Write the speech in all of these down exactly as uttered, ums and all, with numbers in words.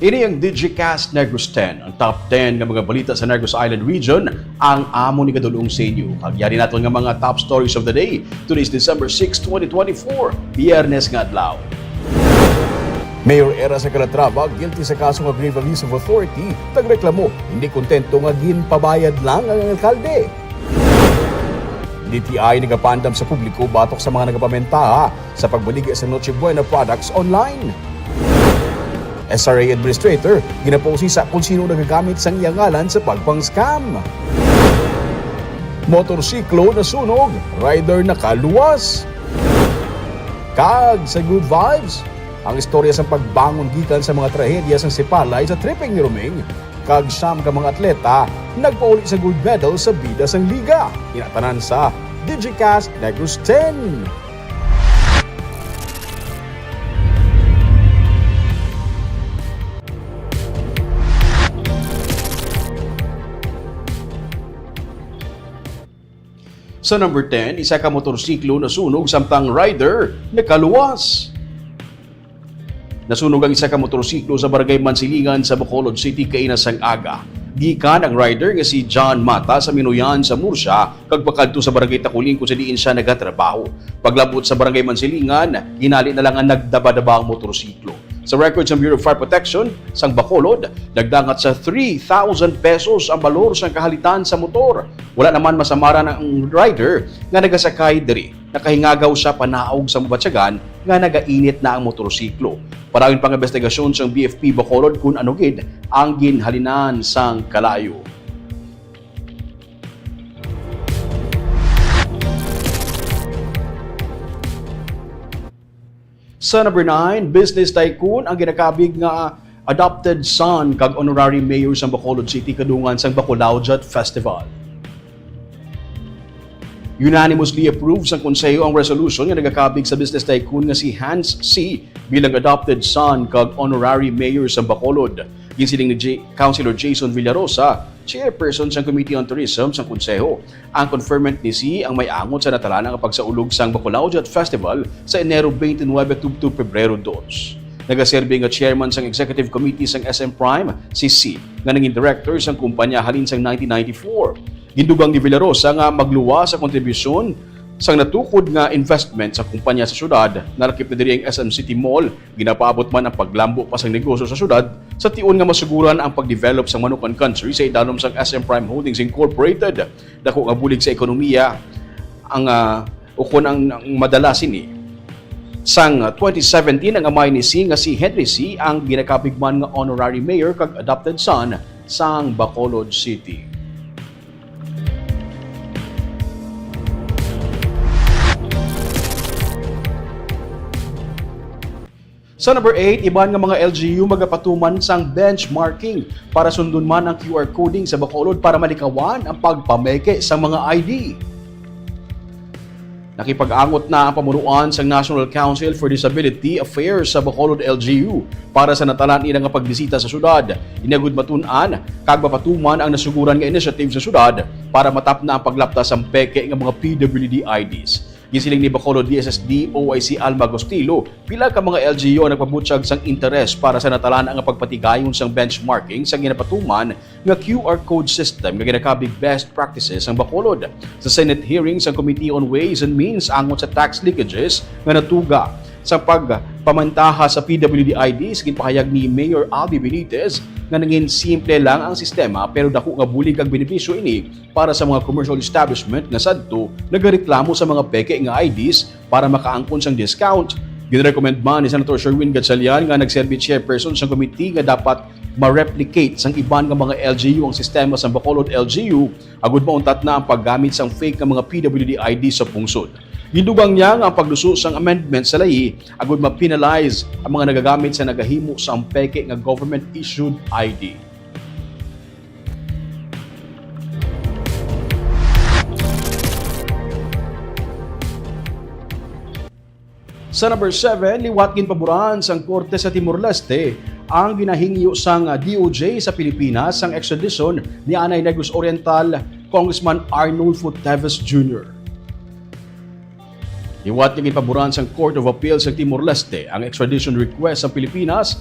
Ini ang Digicast Negros ten, ang top ten nga mga balita sa Negros Island Region, ang amon igadul-ong sa inyo. Kag yari naton nga mga top stories of the day. Today is December six, twenty twenty-four, Biyernes nga adlaw. Mayor Erra sa Calatrava guilty sa kaso nga grave abuse of authority, nagreklamo, hindi kontento nga ginpabayad lang ang alkalde. D T I nagapandam sa publiko batok sa mga nagapamentaha sa pagbaligya sa Noche Buena products online. S R A administrator ginaposisa kung sino nagagamit sang iya ngalan sa pagpang-scam. Motorsiklo nasunog, rider nakaluwas. Kag sa good vibes, ang istorya sang pagbangon gikan sa mga trahedya sang Sipalay sa tripping ni Roming, kag siyam ka mga atleta nagpauli sa gold medal sa bida sang liga. Ina tanan sa Digicast Negros ten. Sa number ten, isa ka motorsiklo nasunog samtang rider nakaluwas. Nasunog ang isa ka motorsiklo sa Barangay Mansilingan sa Bacolod City kaina sang aga. Gikan ang rider nga si John Mata sa Minuyan sa Murcia kag pakadto sa Barangay Taculing kung sa diin siya nagatrabaho. Paglabot sa Barangay Mansilingan, hinali na lang ang nagdabadaba ang motorsiklo. Sa records ng Bureau of Fire Protection sang Bacolod, nagdangat sa three thousand pesos ang balor sang kahalitan sa motor. Wala naman masamaran ang rider nga nagasakay diri. Nakahingagaw siya panaog sa mabatyagan nga nagainit na ang motorsiklo. Padayon pa ang investigasyon sang B F P Bacolod kun ano gid ang ginhalinan sang kalayo. Sa number nine, business tycoon ang ginakabig nga adopted son kag honorary mayor sang Bacolod City kadungan sang Bacolawjat Festival. Unanimously approved sang konseho ang resolution nga nagakabig sa business tycoon nga si Hans C bilang adopted son kag honorary mayor sang Bacolod. Ginsiling ni J-, Councilor Jason Villarosa, chairperson sang Committee on Tourism sang konseho, ang conferment ni C ang may angot sa natalaan nga pagsaulog sang Bacolawjat Festival sa Enero twenty-nine tubtob Pebrero dos. Nagaserbi nga chairman sang Executive Committee sang S M Prime si C, nga nangin director sang kumpanya halin sang nineteen ninety-four. Gindugang ni Villarosa nga magluwas sa kontribusyon sang natukod nga investment sa kumpanya sa syudad. Nalakip na diri ang S M City Mall. Ginapaabot man ang paglambo pa sang negosyo sa syudad sa tion nga masuguran ang pagdevelop sang Manukan Country sa idalom sang S M Prime Holdings Incorporated. Dako nga bulig sa ekonomiya ang, ah, ukon ang, ang madala sini. Sang twenty seventeen, ang amay ni C nga si Henry C ang ginakabig man nga honorary mayor kag adopted son sang Bacolod City. Sa number eight, iban nga mga L G U magapatuman sang benchmarking para sundon man ang Q R coding sa Bacolod para malikawan ang pagpameke sa mga I D. Nakipag-angot na ang pamunuan sang National Council for Disability Affairs sa Bacolod L G U para sa natalan nila nga pagbisita sa syudad. Ini agud matun-an kag mapatuman ang nasuguran nga initiative sa syudad para matapna ang paglapta sang peke nga mga P W D I Ds. Gisiling ni Bacolod D S S D O I C Alma Agustilo, pila ka mga L G U ang nagpabutyag sang interes para sa natalan nga pagpatigayon sang benchmarking sa ginapatuman nga Q R code system nga ginakabig best practices ang Bacolod. Sa Senate hearing sang Committee on Ways and Means angot sa tax leakages nga natuga sa pagpamantaha sa P W D I Ds, ginpahayag ni Mayor Albi Benitez nga nangin simple lang ang sistema pero dako nga bulig kag benepisyo ini para sa mga commercial establishment nga sadto nagareklamo sa mga peke nga I Ds para makaangkon sang discount. Ginrecommend man ni Senator Sherwin Gatchalian nga nagserbi chairperson sang committee nga dapat ma-replicate sang iban nga mga L G U ang sistema sang Bacolod L G U agud mauntat na ang paggamit sang fake nga mga P W D I D sa pungsod. Gindugang niya nga ang pagluso sang amendment sa layi agud ma-penalize ang mga nagagamit sa nagahimo sang peke nga government-issued I D. Sa number seven, liwat ginpaboran sang Korte sa Timor-Leste ang ginahingyo sang D O J sa Pilipinas sang extradition ni anay Negros Oriental Congressman Arnulfo Teves Junior. Liwat nga ginpaboran sang Court of Appeal sa Timor-Leste ang extradition request sa Pilipinas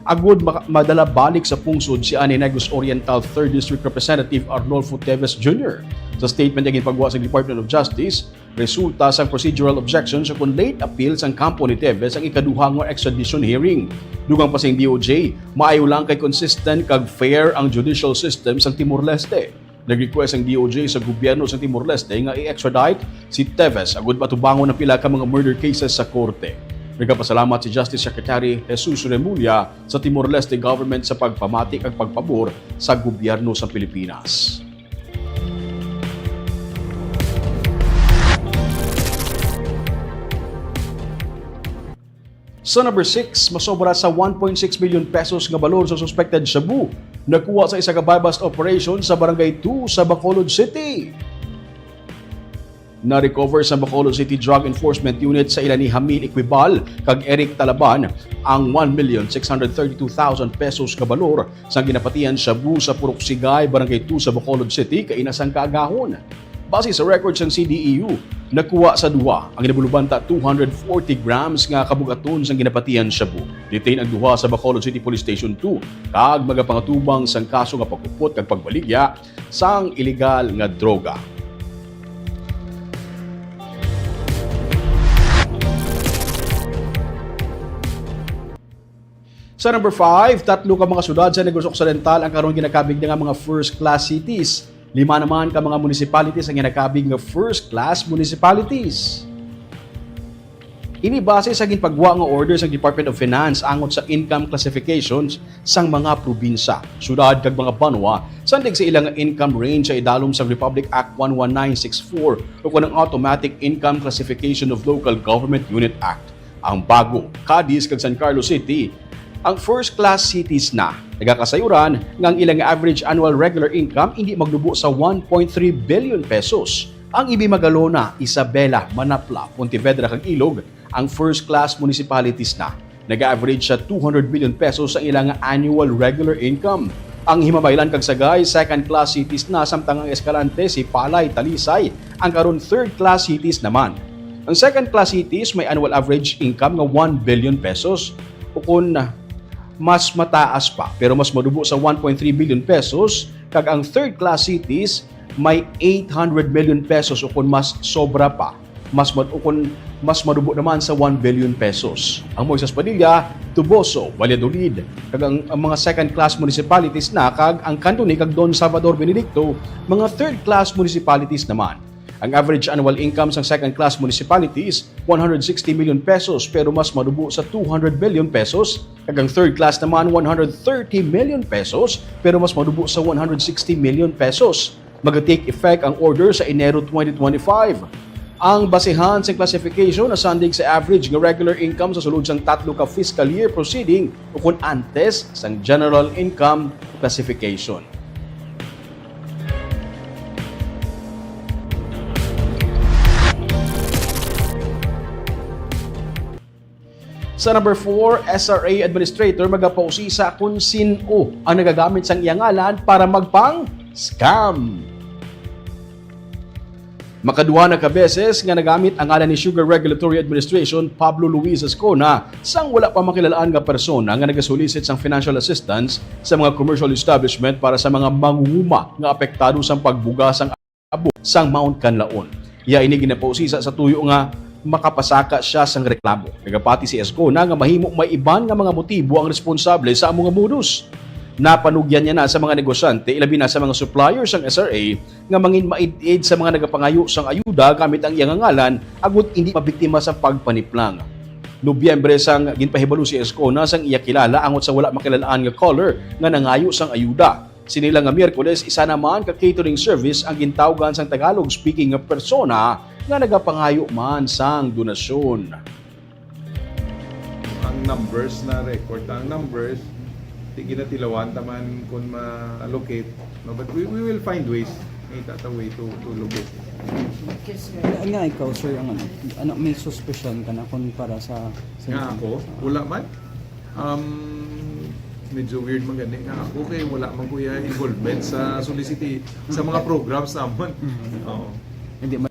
agud maka-, madala balik sa pungsod si ani Negros Oriental Third District Representative Arnolfo Teves Junior. Sa statement nga ginpagwa sa Department of Justice, resulta sang procedural objection sa kon late appeal sang kampo ni Teves ang ikaduha nga extradition hearing. Dugang pa sing D O J, maayo lang kay consistent kag fair ang judicial system sang Timor-Leste. Nag-request ang D O J sa gobyerno sa Timor-Leste nga i-extradite si Teves agud matubangon ang pila ka mga murder cases sa korte. Nagapasalamat si Justice Secretary Jesus Remulla sa Timor-Leste government sa pagpamati kag pagpabor sa gobyerno sa Pilipinas. Sa number six, masobra sa one point six million pesos nga balor sa suspected shabu nakuha sa isa ka buy-bust operation sa Barangay two sa Bacolod City. Na-recover sa Bacolod City Drug Enforcement Unit sa ila ni Hamil Equibal kag Eric Talaban ang one million six hundred thirty-two thousand pesos nga balor sang ginapatihan shabu sa Purok Sigay, Barangay two sa Bacolod City, kaina sang kaagahon. Base sa record sang C D E U, nakuha sa duha ang ginabulubanta two hundred forty grams nga kabugaton sang ginapatihan shabu. Detain ang duha sa Bacolod City Police Station two kag magapangatubang sang kaso nga paghupot kag pagbaligya sang iligal nga droga. Sa number five, tatlo ka mga syudad sa Negros Occidental ang karon ginakabig na nga mga first-class cities. Lima naman ka mga municipalities ang ginakabig nga first-class municipalities. Ini base sa ginpagwa nga order sa Department of Finance angot sa income classifications sang mga probinsya, syudad kag mga banwa sandig sa ilang income range sa idalom sa Republic Act one one nine six four o kon ang Automatic Income Classification of Local Government Unit Act. Ang Bago, Cadiz, kag San Carlos City ang first-class cities na. Nagakasayuran nga ang ilang average annual regular income indi magnubo sa one point three billion pesos. Ang Ibimagolona, Isabela, Manapla, Pontevedra, kag Ilog ang first-class municipalities na. Nag-average sa two hundred million pesos ang ilang annual regular income. Ang Himabaylan kag Sagay, second-class cities na, samtang ang Escalante, Sipalay, Talisay ang karon third-class cities naman. Ang second-class cities may annual average income nga one billion pesos, o kon mas mataas pa, pero mas manubo sa one point three billion pesos, kag ang third-class cities may eight hundred million pesos, o kon mas sobra pa, mas mad-, o kon mas manubo naman sa one billion pesos. Ang Moises Padilla, Toboso, Valladolid, kag ang, ang mga second-class municipalities na, kag ang Candoni kag Don Salvador Benedicto, mga third-class municipalities naman. Ang average annual income sang second-class municipalities, one hundred sixty million pesos, pero mas manubo sa two hundred million pesos, kag ang third-class naman, one hundred thirty million pesos, pero mas manubo sa one hundred sixty million pesos. Mag-take effect ang order sa Enero twenty twenty-five. Ang basehan sa classification nasandig sa average nga regular income sa sulod sang tatlo ka fiscal year proceeding o kon antes sang general income classification. Sa number four, S R A administrator magapausisa kung sin-o ang nagagamit sang iya ngalan para magpang-scam. Makaduha na ka beses nga nagamit ang ngalan ni Sugar Regulatory Administration Pablo Luis Escona sang wala pa makilalaan nga persona nga nagasulisit sang financial assistance sa mga commercial establishment para sa mga mangunguma nga apektado sang pagbuga sang abo sang Mount Kanlaon. Iya ini ginapausisa sa tuyo nga makapasaka sia sang reklamo. Nagapati si Escona nga mahimo may iban nga mga motibo ang responsable sa amo nga modus. Napanugyan niya na sa mga negosyante, ilabi na sa mga supplier sang S R A, nga mangin maid-id sa mga nagapangayo sang ayuda gamit ang iya nga ngalan, agud indi mabiktima sa pagpaniplang. Nobyembre sang ginpahibalo si Escona sang iya kilala angot sa wala makilalaan nga caller nga nangayo sang ayuda. Sini lang nga Miyerkules, isa naman ka catering service ang gintawgan sang Tagalog-speaking nga persona nga nagapangayo man sang donasyon. Ang numbers na record, ang numbers, di ginatilawan taman kung ma-allocate, no? But we, we will find ways. May tata way to, to locate. Nga, nga ikaw, sir, ang ano, ano, may suspicion ka na kung para sa, sa Nga ako? Wala man. Um, medyo weird man gani nga ako kay wala man ko iya involvement sa solicity, sa mga programs namon. Mm. Oo. Hindi ma-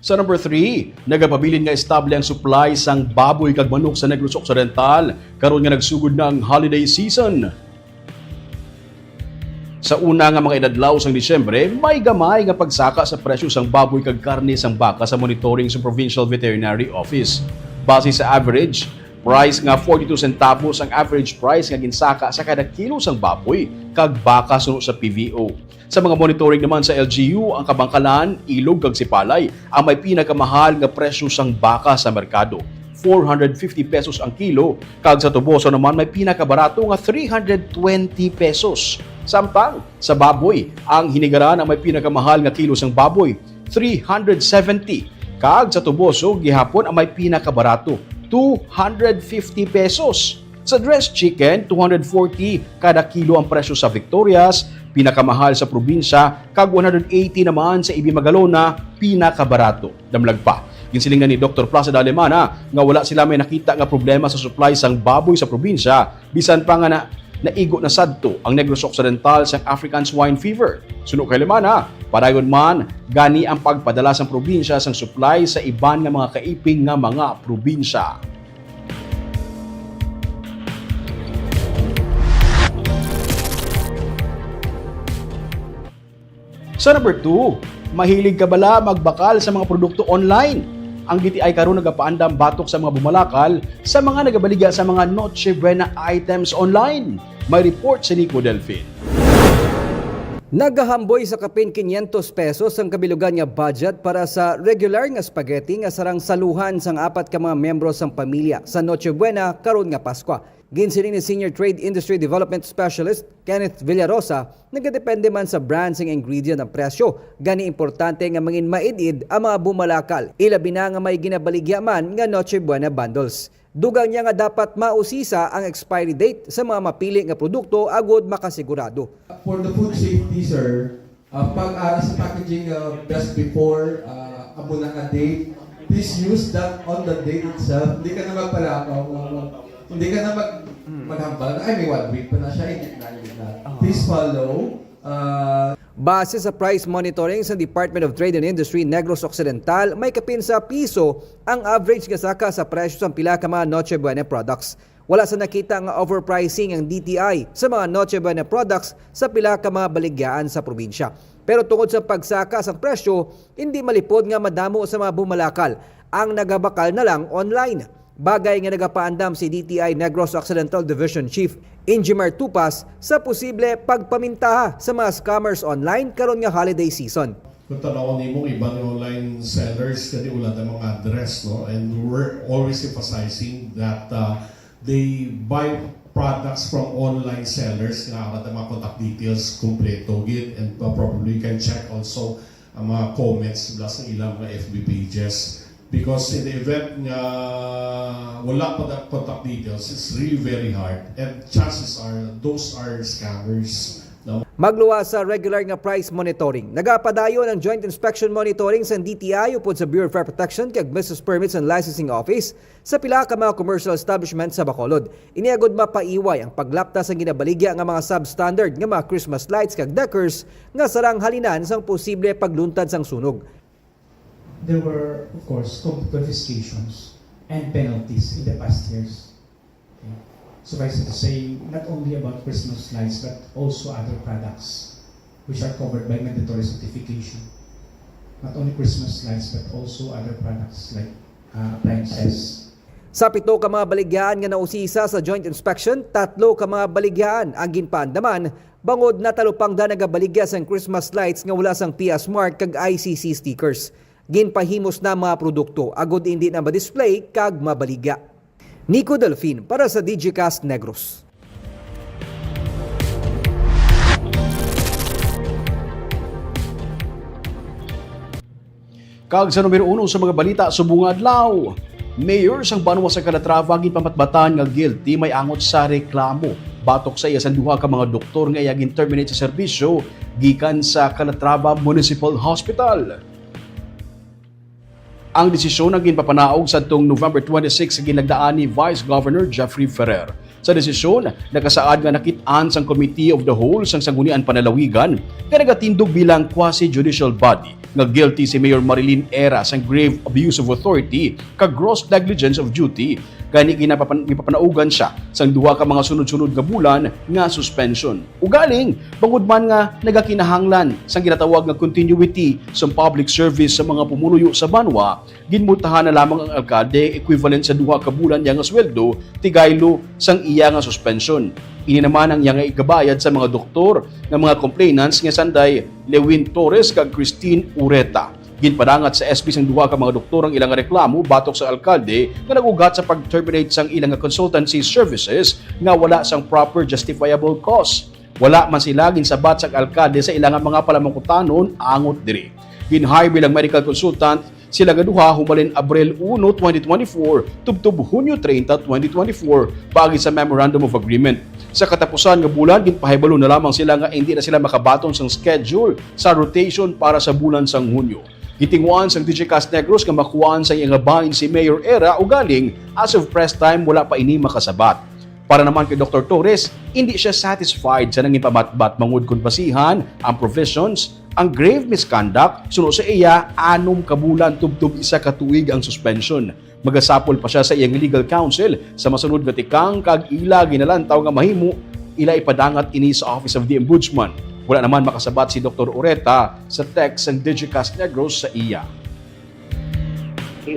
Sa number three, nagapabilin nga estable ang supply sang baboy kag manok sa Negros Occidental karon nga nagsugod na ang holiday season. Sa una nga mga inadlaw sang Disyembre, may gamay nga pagsaka sa presyo sang baboy kag karne sang baka sa monitoring sa Provincial Veterinary Office. Base sa average price nga forty-two centavos ang average price nga ginsaka sa kada kilo sang baboy kag baka suno sa P V O. Sa mga monitoring naman sa L G U, ang kabangkalan, ilog kag sipalay ang may pinakamahal nga presyo sang baka sa merkado, four hundred fifty pesos ang kilo, kag sa tuboso naman may pinakabarato nga three hundred twenty pesos. Samtang sa baboy, ang hinigaran ang may pinakamahal nga kilo sang baboy, three hundred seventy, kag sa tuboso gihapon ang may pinakabarato, two hundred fifty pesos. Sa dressed chicken, two hundred forty kada kilo ang presyo sa Victorias, pinakamahal sa probinsya, kag one hundred eighty naman sa Ibi Magalona, pinakabarato. Damlag pa, ginsiling na ni Doktor Placida Alemana nga wala sila may nakita nga problema sa supply sang baboy sa probinsya, bisan pa nga na, naigo na sadto ang Negros Occidental sang African Swine Fever. Suno kay Alemana, padayon man gani ang pagpadala sang probinsya sang supply sa iban nga mga kaiping nga mga probinsya. Sa number two, mahilig ka bala magbakal sa mga produkto online? Ang D T I karon nagapaandam batok sa mga bumalakal sa mga nagabaligya sa mga Noche Buena items online. May report si Nico Delfin. Nagahamboy sa kapin quinientos pesos ang kabilugan nga budget para sa regular nga spaghetti nga sarang saluhan sang apat ka mga miyembro sang pamilya sa Noche Buena karon nga Paskwa. Ginsiling ni Senior Trade Industry Development Specialist Kenneth Villarosa, nagadepende man sa brand sing ingredient ang presyo, gani importante nga mangin maid-id ang mga bumalakal, ilabi na nga may ginabaligya man nga Noche Buena bundles. Dugang niya nga dapat mausisa ang expiry date sa mga mapili nga produkto agud makasigurado. For the food safety, sir, uh, pag, uh, sa packaging, uh, best before, uh, amo na nga date, please use that on the date itself. Hindi ka na magpalakaw. Hindi ka na mag-, maghambal na, "Ay, may one week pa na siya, hindi na, hindi na." Please follow. Uh, Base sa price monitoring sa Department of Trade and Industry Negros Occidental, may kapin sa piso ang average nga saka sa presyo sang pila ka mga Noche Buena products. Wala sa nakita nga overpricing ang D T I sa mga Noche Buena products sa pila ka mga baligyaan sa probinsya. Pero tungod sa pagsaka sang presyo, hindi malipod nga madamo sa mga bumalakal ang nagabakal na lang online. Bagay nga nagapaandam si D T I Negros Occidental Division Chief Injimar Tupas sa posible pagpamintaha sa mga scammers online karon nga holiday season. Kung tanawon nimo, iban nga online sellers, kani wala na mga address, no? And we're always emphasizing that, uh, they buy products from online sellers nga ang mga contact details kompleto gid, and, uh, probably you can check also ang mga comments mula sa ilang mga F B pages. Because in the event nga wala pa ang contact details, it's really very hard. And chances are, those are scammers. No? Magluwas sa regular nga price monitoring, nagapadayon ang Joint Inspection Monitoring sang D T I upod sa Bureau of Fire Protection kag Business Permits and Licensing Office sa pila ka mga commercial establishment sa Bacolod. Ini agud mapaiway ang paglapta sang ginabaligya nga mga substandard nga mga Christmas lights kag decors nga sarang halinan sang posible pagluntad sang sunog. There were, of course, con-, confiscations and penalties in the past years. Okay. Suffice it to say, not only about Christmas lights, but also other products which are covered by mandatory certification. Not only Christmas lights, but also other products like, uh, appliances. Sa pito ka mga baligyaan nga nausisa sa joint inspection, tatlo ka mga baligyaan ang ginpaandaman bangod natalupangdan nagabaligya sang Christmas lights nga wala sang P S mark kag I C C stickers. Ginpahimos na ang mga produkto agud indi na ma-display kag mabaligya. Nico Delfin para sa Digicast Negros. Kag sa numero uno sa mga balita subong nga adlaw, Mayor sang banwa sa Calatrava ginpamatbatan nga guilty may angot sa reklamo batok sa iya sang duha ka mga doktor nga iya gin-terminate sa serbisyo gikan sa Calatrava Municipal Hospital. Ang desisyon ang ginpapanaog sadtong November twenty-six sa ginlagdaan ni Vice Governor Jeffrey Ferrer. Sa desisyon, nakasaad nga nakit-an sang Committee of the Whole sang Sangguniang Panlalawigan nga nagatindog bilang quasi-judicial body nga guilty si Mayor Marilyn Era sang grave abuse of authority kag gross negligence of duty, gani ginapapan-, gipapanaugan siya sang duha ka mga sunod-sunod nga bulan nga suspension. Ugaling, bangod man nga nagakinahanglan sang ginatawag nga continuity sa public service sa mga pumuluyo sa banwa, ginmultahan na lamang ang alkalde, equivalent sa duha ka bulan niya nga sweldo, tigaylo sang iya nga suspension. Ini naman ang iya nga igabayad sa mga doktor nga mga complainants nga sanday Lewin Torres kag Christine Ureta. Ginpadangat sa S P sang duha ka mga doktor ang ilang reklamo batok sa alkalde nga nag-ugat sa pag-terminate sang ilang consultancy services nga wala sang proper justifiable cause. Wala man sila ginsabat sang alkalde sa ilang mga palamangkutanon angot diri. Gin-hire bilang medical consultant sila nga duha humalin Abril uno, twenty twenty-four, tubtob Hunyo treinta, twenty twenty-four, paagi sa Memorandum of Agreement. Sa katapusan nga bulan, ginpahibalo na lamang sila nga indi na sila makabaton sang schedule sa rotation para sa bulan sang Hunyo. Gitinguan sang D G Cast Negros nga makuhaan sa iya nga bahin si Mayor Era, ugaling, as of press time, wala pa ini makasabat. Para naman kay Doktor Torres, indi siya satisfied sa nangin pamatbat bangod kon basihan ang provisions, ang grave misconduct, suno sa iya, anom ka bulan tubtob isa ka tuig ang suspension. Magasapol pa siya sa iyang legal counsel sa masunod nga tikang kag ila ginalantaw nga mahimo ila ipadangat ini sa Office of the Ombudsman. Wala naman makasabat si Doktor Ureta sa text sang D G Cast Negros sa iya.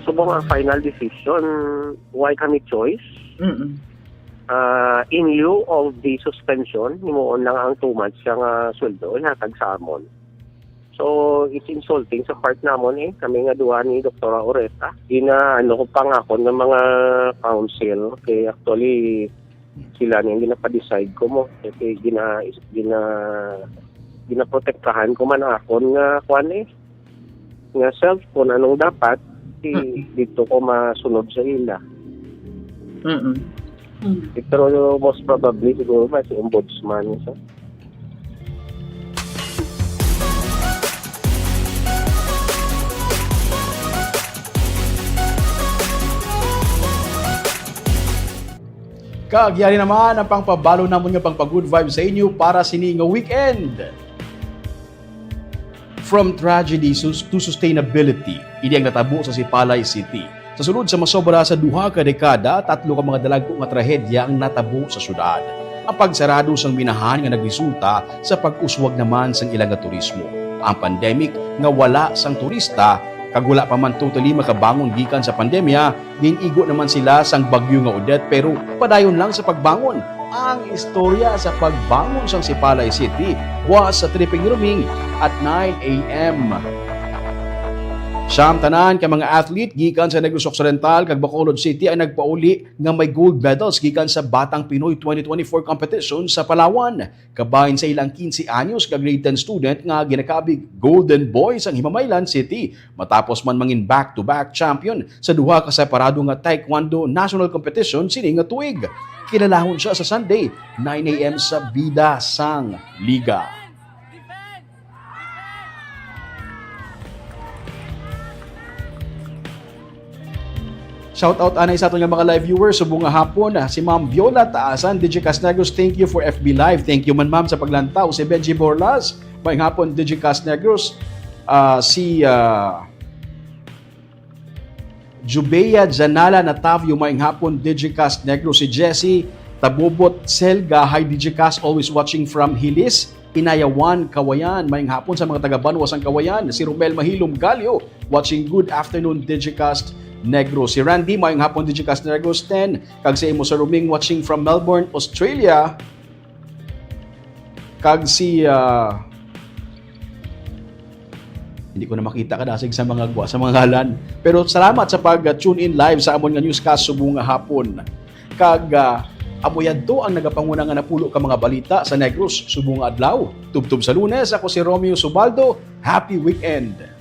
Subong ang final decision, wala kami choice. Mm-mm. Ah, in lieu of the suspension, himuon lang ang two months nga sweldo ihatag sa amon. So, it's insulting sa part namon, eh, kami nga duha ni Doktora Oreta. Gina-, ano ko pa nga akon nga mga counsel, kay actually, sila ni ang ginapa-decide ko mo. Kasi gina-, gina-, ginaprotektahan ko man akon nga, kwan, eh, nga self kung anong dapat, si Mm. dito ko masunod sa ila. Mm-mm. Mm. Eh, pero most probably, siguro ba, si Ombudsman, so. Kag yari naman ang pangpabalo namon nga pangpa-good vibes sa inyo para sini nga weekend. From tragedy sus-, to sustainability, ini ang natabo sa Sipalay City. Sa sulod sa masobra sa duha ka dekada, tatlo ka mga dalagko nga trahedya ang natabo sa syudad. Ang pagsarado sang minahan nga nagresulta sa pag-uswag naman sang ilang nga turismo. Ang pandemic nga wala sang turista, kag wala pa man totally makabangon gikan sa pandemya, gin-igo naman sila sang bagyo nga Odette, pero padayon lang sa pagbangon. Ang istorya sa pagbangon sang Sipalay City was sa Tripping Ruming at nine a.m. Siyam tanan ka mga athlete gikan sa Negros Occidental kag Bacolod City ang nagpauli nga may gold medals gikan sa Batang Pinoy twenty twenty-four competition sa Palawan. Kabahin sa ilang quince anyos ka grade ten student nga ginakabig Golden Boy sang Himamaylan City, matapos man mangin back-to-back champion sa duha ka separado nga taekwondo national competition sini nga tuig. Kilalahon siya sa Sunday, nine a.m. sa Bida sang Liga. Shout out anay sa aton nga mga live viewers subong nga hapon, ah, si Ma'am Viola Taasan, D J Casnegros, thank you for F B Live. Thank you man, ma'am, sa paglantaw. Si Benji Borlas, maayong hapon, D J Casnegros. Ah, si, ah, Jubea Janala Natavio, maayong hapon, D J Casnegros. Si Jessie Tabobot Selga, hi, D J Cas, always watching from Hilis. Inayawan, Kawayan. Maayong hapon sa mga taga-banwa sang Kawayan. Si Romel Mahilom Galio, watching, good afternoon, D J Cast Negros. Si Randy, maayong hapon, D J Cast Negros. Ten, kag sa imo, Sir Roming, watching from Melbourne, Australia. Kag si, ah, hindi ko na makita ka dasig sa mga gwa, sa mga ngalan. Pero salamat sa pag-tune in live sa amon nga newscast subong nga hapon. Kag, ah, amo yadto ang nagapanguna nga napulo ka mga balita sa Negros subong nga adlaw. Tubtob sa Lunes, ako si Romeo Subaldo. Happy weekend!